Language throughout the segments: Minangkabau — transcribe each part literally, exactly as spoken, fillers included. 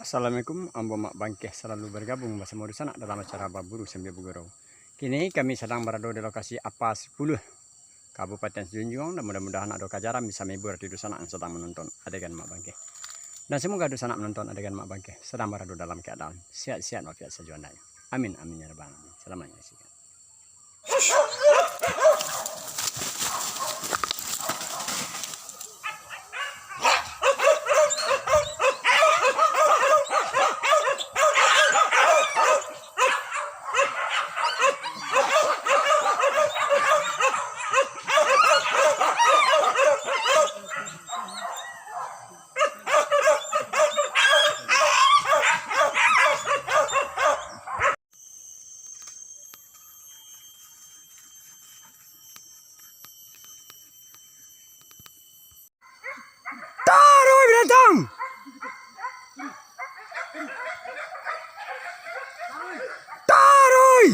Assalamualaikum, ambo Mak Bangkeh salalu bargabung basamo dunsanak dalam acara Baburu Sambia Bagurau. Kini kami sadang barado di lokasi Apa Sapuluah, Kabupaten Sijunjuang, dan mudah-mudahan ado kajaran bisa mahibur di dunsanak yang sadang manonton adegan Mak Bangkeh. Dan samoga dunsanak manonton adegan Mak Bangkeh sadang barado dalam keadaan sehat-sehat walafiat sajo andaknyo. Amin, amin, ya rabbal alamin. Selamat menyaksikan. Taruih binatang! Taruih!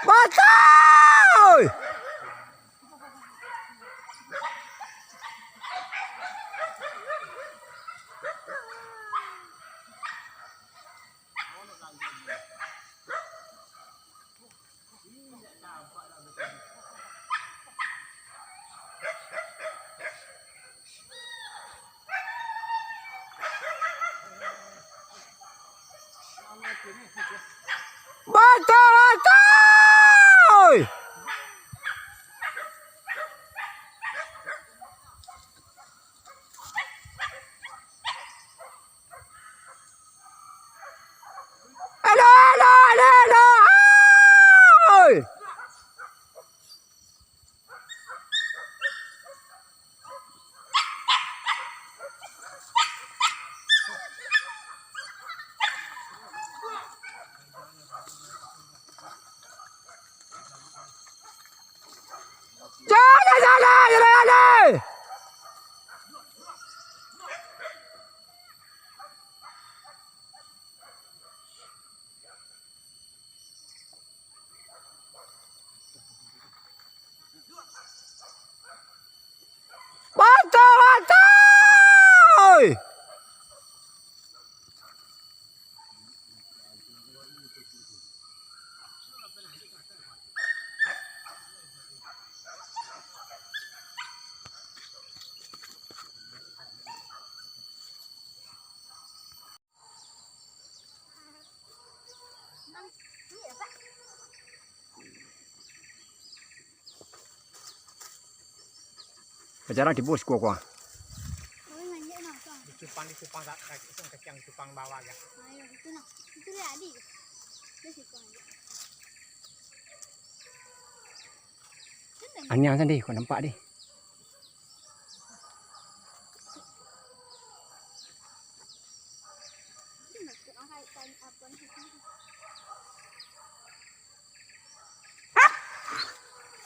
Batua! Batua, batua! Alo, alo, alo, alo! Oi! Jaleh, jaleh, jaleh, jaleh! Batua, batua! Pacaran tibo siko ko. Dicupang, dicupang, kaki, kaki yang dicupang bawah ya. Aniang tadi, kok nampak deh.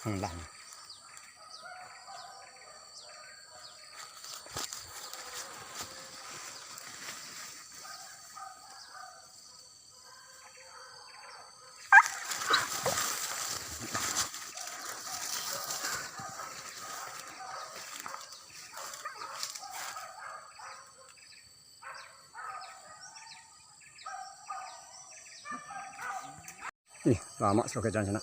Alah. Ih, lamak sudah kerjaan sanak.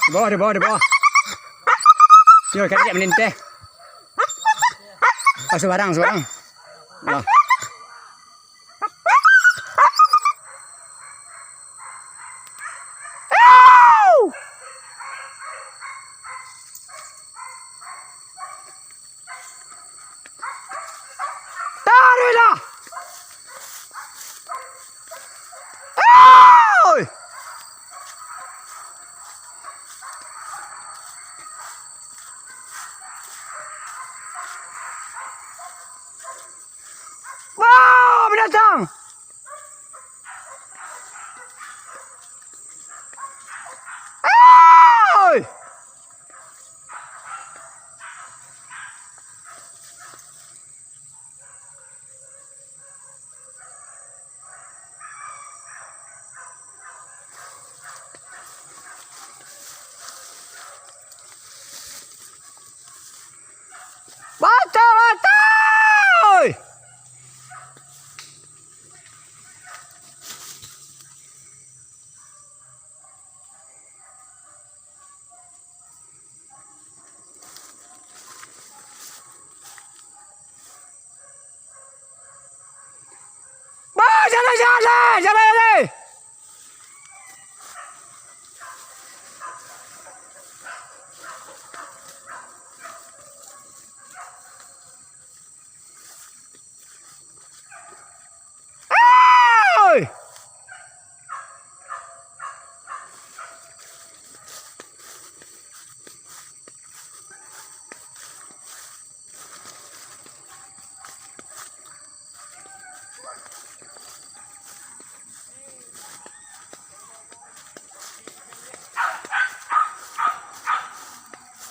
Di bawah, di bawah, di bawah. Yo, kaliak malinteh. Ah, subarang, subarang. Lah. Taruihlah! Oi! Wah, binatang! Oi! Batua, batua! Bah, jaleh, jaleh, jaleh, jaleh. Oi!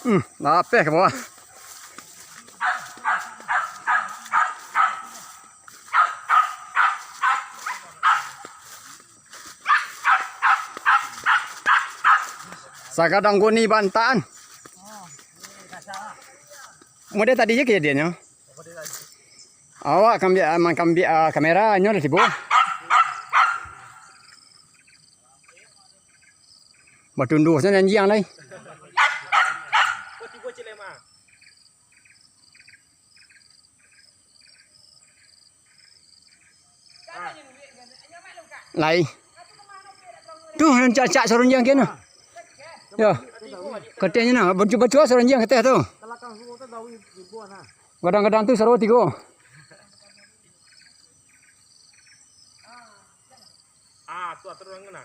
Hmm, lapeh ka bawah. Sagadang guni bantaan. Model tadi je kejadiannyo. Awak kambiak, mangkambiak, ah, kamera, inyo lah tibo. Batunduah sajo anjiang lai. Lai. Tu nan cak-cak saronjiang kian tu. Yo. Katonyo nah, batua-batua saronjiang kateh tu. Kadang-kadang tu saro tigo. Ah, tu atur urang kena.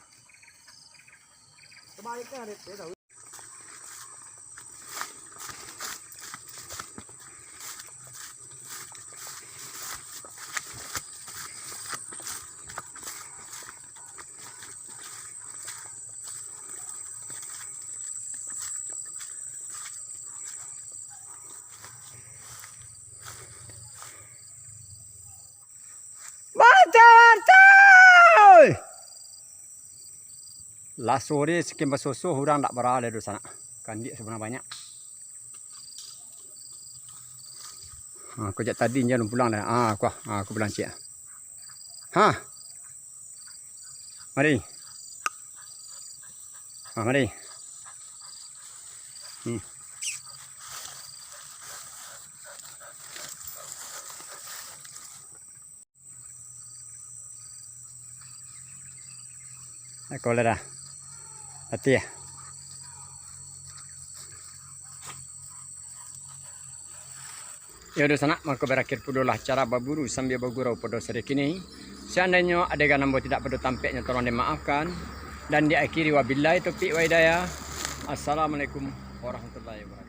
Lah sore sakian basoso, urang ndak bara lai dunsanak. Kandiak sabana banyak. Ha, kok jak tadi nyo pulang dah. Ah, aku, ah, aku pulang ciek. Ha. Mari. Ha, mari. Hmm. Ako lah dah. Hati ya. Yo dunsanak, mako barakhir pulolah acara baburu sambia bagurau pado sore kini. Seandainyo adegan ambo tidak pado tampeknyo, tolong dimaafkan. Dan diakhiri wabillahi taufik wa hidayah. Assalamualaikum warahmatullahi wabarakatuh.